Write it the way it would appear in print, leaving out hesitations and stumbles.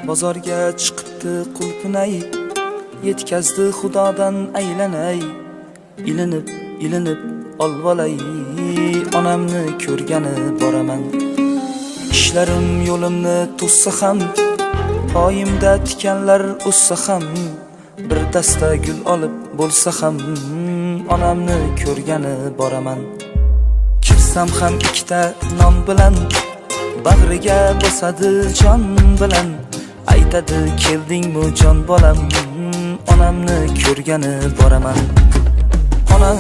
Bozorga chiqibdi qulpinay, yetkazdi Xudodan aylanay. Ilinib, ilinib olvolay, onamni ko'rgani boraman. Ishlarim yo'limni to'ssa ham, poyimda tikanlar o'ssa ham, bir dasta gul olib bo'lsa ham, onamni ko'rgani boraman. Kirsam ham ikkita non bilan, bag'riga bosadi jon bilan. Aytadi: "Keldingmi, jon bolam?" Onamni ko'rgani boraman. Onam.